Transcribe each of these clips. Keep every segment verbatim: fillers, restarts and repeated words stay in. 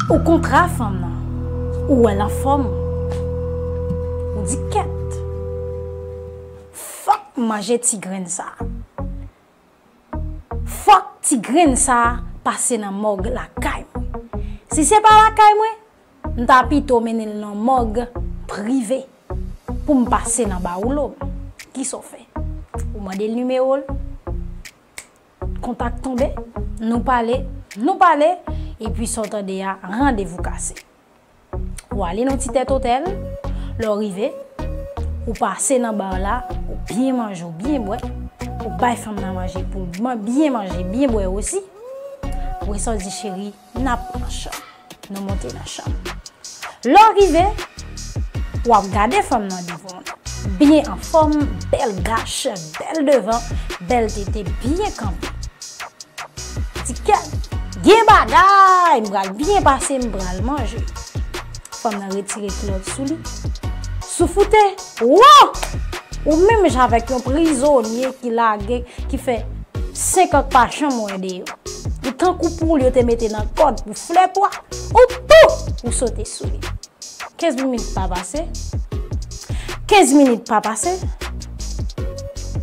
Ou kontra fanm nan, ou wè l anfòm, ou di kèt, fòk m manje ti grenn sa. Fòk ti grenn sa pase nan mòg lakay mwen. Si se pa lakay mwen, m ta pito mennen l nan mòg prive pou m pase nan bawoulo m. Kisa w fè? Ou mande l nimewo l, kontak tonbe, nou pale, nou pale, epi sa w tande a, randevou kase. Ou ale nan ti tèt otèl, lè w rive, ou pase nan ba la, ou byen manje, ou byen bwè, ou bay fanm nan manje pou l man-, byen manje, byen bwè osi. Apre sa, w di, cheri, n ap nan chanm. Nou monte nan chanm. Lè w rive, w ap gade fanm nan devan w. Byen anfòm, bèl gach, bèl devan, bèl tete, byen kanpe. Di kèt, gen bagay, m pral byen pase, m pral manje. Fanm nan retire kilòt sou li. Soufoute, wo! Ou menm jan avèk yon prizonye ki lage, ki fè senk an k pa janm wè deyò. Ou tankou poul yo te mete nan kòd pou flè pwa. Ou pou! Ou sote sou li. Kenz minit pa pase. Kenz minit pa pase.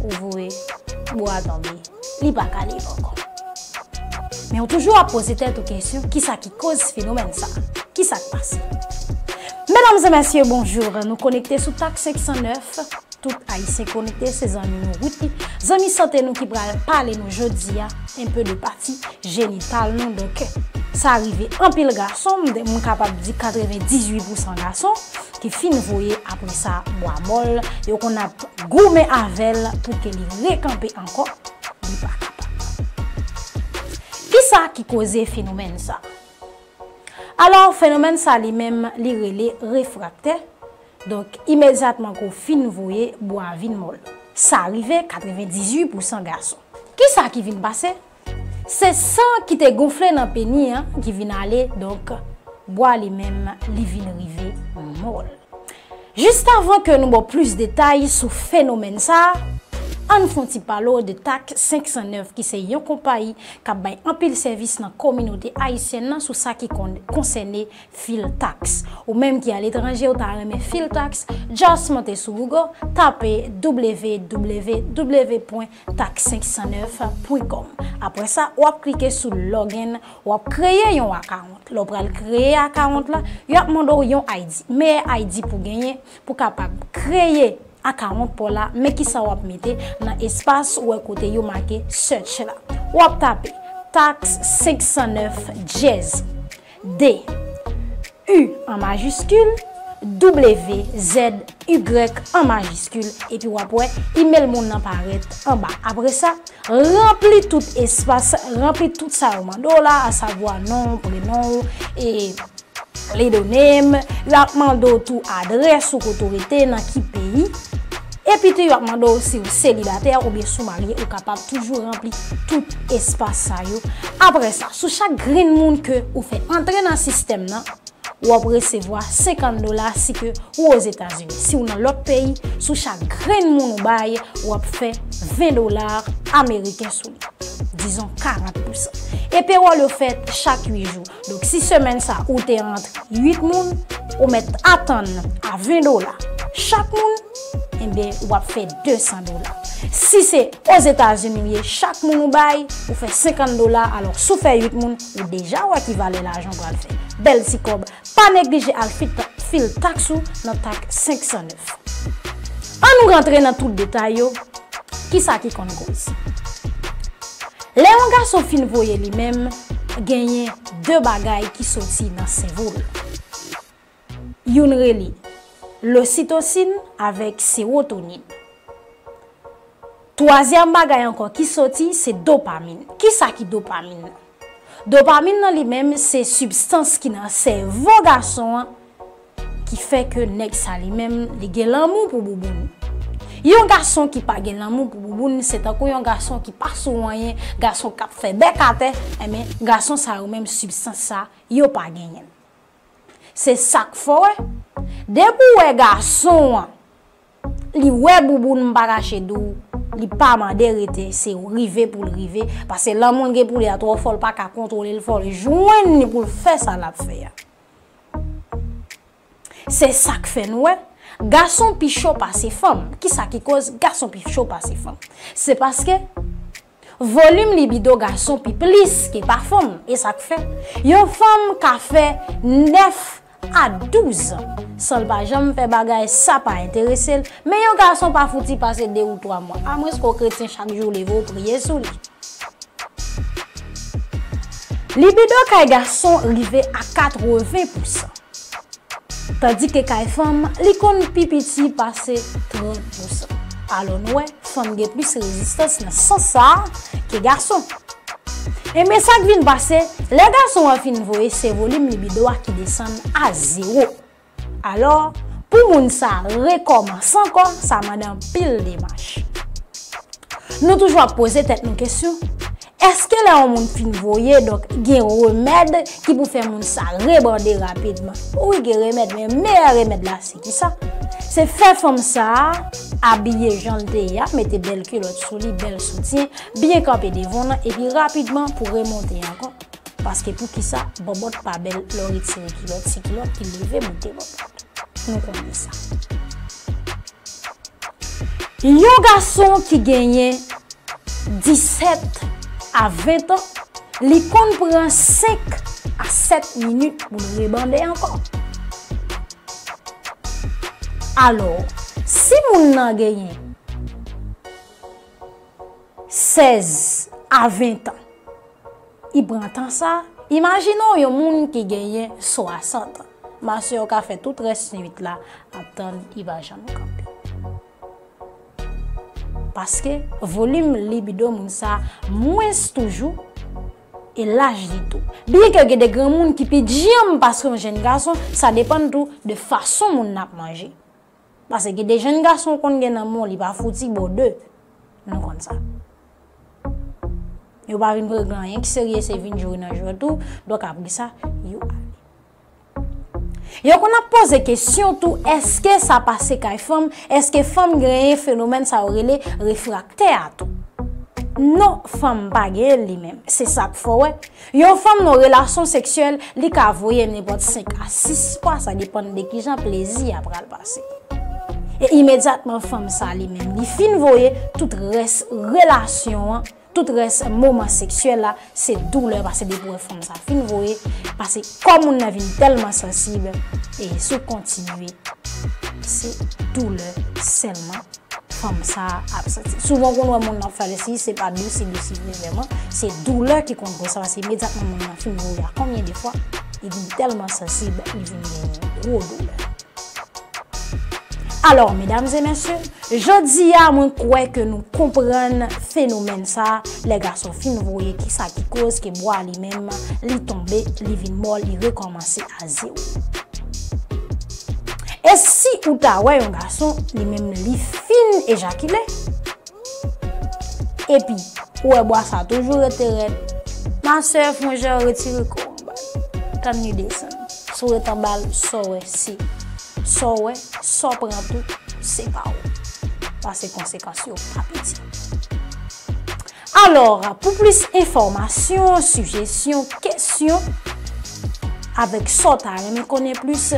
Ou voye bwa tonbe. Li pa ka leve ankò. Men ou toujou ap poze tèt ou kesyon, kisa ki koz fenomèn sa? Kisa k pase? Medam e mesye, bonjou. Nou konekte sou Tak senk san nèf. Tout Ayisyen konekte, se zanmi nou Ruth, zanmi sante nou ki pral pale nou jodi a, enpe de pati jenital nou. Donk, sa rive anpil gason, m, m kapab di katrevendizuit pousan gason ki fin voye apre sa bwa mòl, yo konn ap goumen avè l pou ke li rekanpe ankò, li pa kapab. Kisa ki koze fenomèn sa? Alò, fenomèn sa li menm, li rele refraktè. Donk, imedyatman ke w fin voye, bwa a vin mòl. Sa rive katrevendizuit pousan gason. Kisa ki vin pase? Se san ki te gonfle nan peni an ki vin ale, donk, bwa li menm, li vin rive mòl. Jis avan ke nou ba w plis detay sou fenomèn sa a, ann fè yon ti pale w de Tak senk san nèf, ki se yon konpayi k ap bay anpil sèvis nan kominote ayisyèn nan sou sa ki kon-, konsène fil taks. Ou menm ki aletranje, ou ta renmen fil taks, just monte sou Google, tape w w w pwen tak senk san nèf pwen kòm. Apre sa, w ap klike sou login, w ap kreye yon akawont. Lè w pral kreye akawont la, y ap mande w yon I D. Meyè I D pou genyen, pou kapab kreye akawont pa w la, men kisa w ap mete nan espas ou wè kote yo make search la. W ap tape taks senk san nèf dyèz D, U an majiskil, W Z Y an majiskil, epi w ap wè imèl moun nan parèt anba. Apre sa, ranpli tout espas, ranpli tout sa yo mande w la, asavwa non, prenon w, e ledone m, y ap mande w tou adrès ou kote w rete, nan ki peyi. Epi tou, y ap mande w si w selibatè oubyen si w marye, ou kapab toujou ranpli tout espas sa yo. Apre sa, sou chak grenn moun ke ou fè antre nan sistèm nan, w ap resevwa senkant dola si ke ou Ozetazini. Si w nan lòt peyi, sou chak grenn moun ou bay, w ap fè ven dola ameriken sou li. Dizon karant pousan. E pewòl yo fèt chak uit jou. Donk, si semèn sa ou te rantre uit moun, ou mèt atann a ven dola chak moun, enben, w ap fè de san dola. Si se Ozetazini ou ye, chak moun ou bay, ou fè senkant dola, alò, si w fè uit moun, ou deja wè ki valè lajan w pral fè. Bèl ti kòb, pa neglije al fil, fil taks ou nan Tak senk san nèf. Ann nou rantre nan tout detay yo, kisa ki konn koz? Lè yon gason fin voye li menm, genyen de bagay ki soti nan sèvo l. Youn rele lositosin avèk sewotonin. Twazyèm bagay ankò ki soti, se dopamin. Kisa ki dopamin nan? Dopamin nan li menm, se sibstans ki nan sèvo gason an ki fè ke nèg sa li menm, li gen lanmou pou bouboun. Yon gason ki pa gen lanmou pou bouboun, se tankou yon gason ki pa sou anyen, gason k ap fè bèk atè, enben, gason sa yo menm, sibstans sa, yo pa genyen l. Se sa k fè w wè, depi w wè gason an, Li wè bouboun, m pa kache di w, li pa mande rete, se rive pou l rive, paske lanmou l gen pou li a twò fò, l pa ka kontwole l, fò l jwenn li pou l fè sa l ap fè a. Se sa k fè n wè gason pi cho pase fanm. Kisa ki koz gason pi cho pase fanm? Se paske volim libido gason pi plis ke pa fanm. E sa k fè yon fanm ka fè nèf a douz an san l pa janm fè bagay, sa pa enterese l. Men yon gason pa fouti pase de ou twa mwa, amwenske w kretyen, chak jou w leve w priye sou li. Libido kay gason rive a katreven pousan, tandike kay fanm, li konn pi piti pase trant pousan. Alò, nou wè, fanm gen plis rezistans nan sans sa a ke gason. Ebyen, sa k vin pase, lè gason an fin voye, se volim libido a ki desann a zewo. Alò, pou moun sa a rekòmanse ankò, sa mande anpil demach. Nou toujou ap poze tèt nou kesyon, èske lè yon moun fin voye, donk, gen remèd ki pou fè moun sa rebande rapidman? Wi, gen remèd, men meyè remèd la se kisa? Se fè fanm sa a abiye jan l te ye a, mete bèl kilòt sou li, bèl soutyen, byen kanpe devan w nan, epi rapidman pou remonte ankò. Paske poukisa bòbòt pa bèl lè w retire kilòt, se kilòt ki leve moute bòbòt. Nou konnen sa. Yon gason ki genyen disèt a ven tan, li konn pran senk a sèt minit pou l rebande ankò. Alò, si moun nan genyen sèz a ven tan, li pran tan sa, imajine w yon moun ki genyen swasant an. Masè w ka fè tout rès nwit la ap tann, li pa janm kanpe. Paske volim libido moun sa mwens toujou, e laj li tou. Byenke gen de granmoun ki pi djanm pase yon jèn gason, sa depann tou de fason moun nan ap manje. Paske gen de jèn gason w konn gen nan men w, li pa fouti ba w de. Nou konn sa. Yo pa vin regle anyen ki serye, se vin jwe nan jwèt ou, donk apre sa, yo ale. Yo konn ap poze kesyon tou, èske sa pase kay fanm? Èske fanm genyen fenomèn sa yo rele refraktè a tou? Non, fanm pa genyen l li menm. Se sa k fè w wè, yon fanm nan relasyon seksyèl, li ka voye nenpòt senk a sis fwa, sa depann de kijan plezi a pral pase. E imedyatman fanm sa li menm, li fin voye, tout rès relasyon an, tout rès moman seksyèl la, se doulè, paske depi w wè fanm sa fin voye, paske kò moun nan vin tèlman sansib, e si w kontinye, se doulè sèlman fanm sa ap santi. Souvan, w konn wè moun nan ap fè lesiv, se pa dousi, dousi vre vrèman, se doulè ki konn koz sa, paske imedyatman moun nan fin voye a, konbyen de fwa, li vin tèlman sansib, li vin genyen gwo doulè. Alò, medam e mesye, jodi a, mwen kwè ke nou konprann fenomèn sa a, lè gason fin voye, kisa ki koz ke bwa li menm, li tonbe, li vin mò, li rekòmanse a zewo. E si ou ta wè yon gason, li menm li fin ejakile, epi ou wè bwa sa toujou rete rèd, masè, fè yon jan retire kò w anba l. Tann li desann. Si w ret anba l, sa w wè, se sa w wè, sa w pran tou, se pa w. Paske konsekans yo pa piti. Alò, pou plis enfòmasyon, sijesyon, kesyon, avèk sa w ta renmen konnen plis,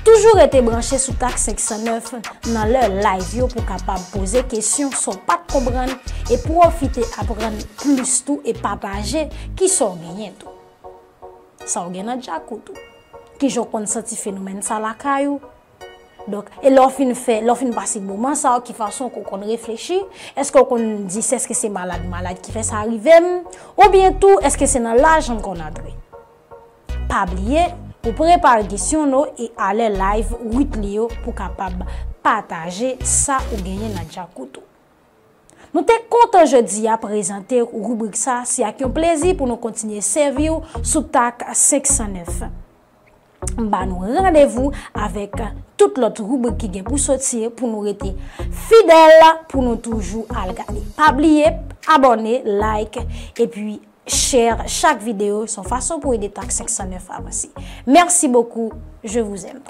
toujou rete branche sou Tak senk san nèf nan lè live yo pou w kapab poze kesyon sa w pa t konprann e pwofite aprann plis tou e pataje kisa w genyen tou. Sa w gen nan djakout ou. Kijan w konn santi fenomèn sa lakay ou? Donk, e lè w fin fè, lè w fin pase moman sa yo, ki fason ke w konn reflechi? Èske w konn di, èske se malad, malad ki fè sa rive m? Oubyen tou, èske se nan laj m konn antre? Pa bliye pou prepare kesyon nou e alè live uit li yo pou kapab pataje sa ou genyen nan djakout ou. Nou te kontan jodi a prezante ribrik sa, se ak yon plezi pou nou kontinye sèvi w sou Tak senk san nèf. M ba nou randevou avèk tout lòt ribrik ki gen pou soti pou nou rete fidèl, pou nou toujou al gade. Pa bliye, abòne, like, epi share chak videyo, se yon fason pou ede Tak senk san nèf avanse. Merci beaucoup, je vous aime.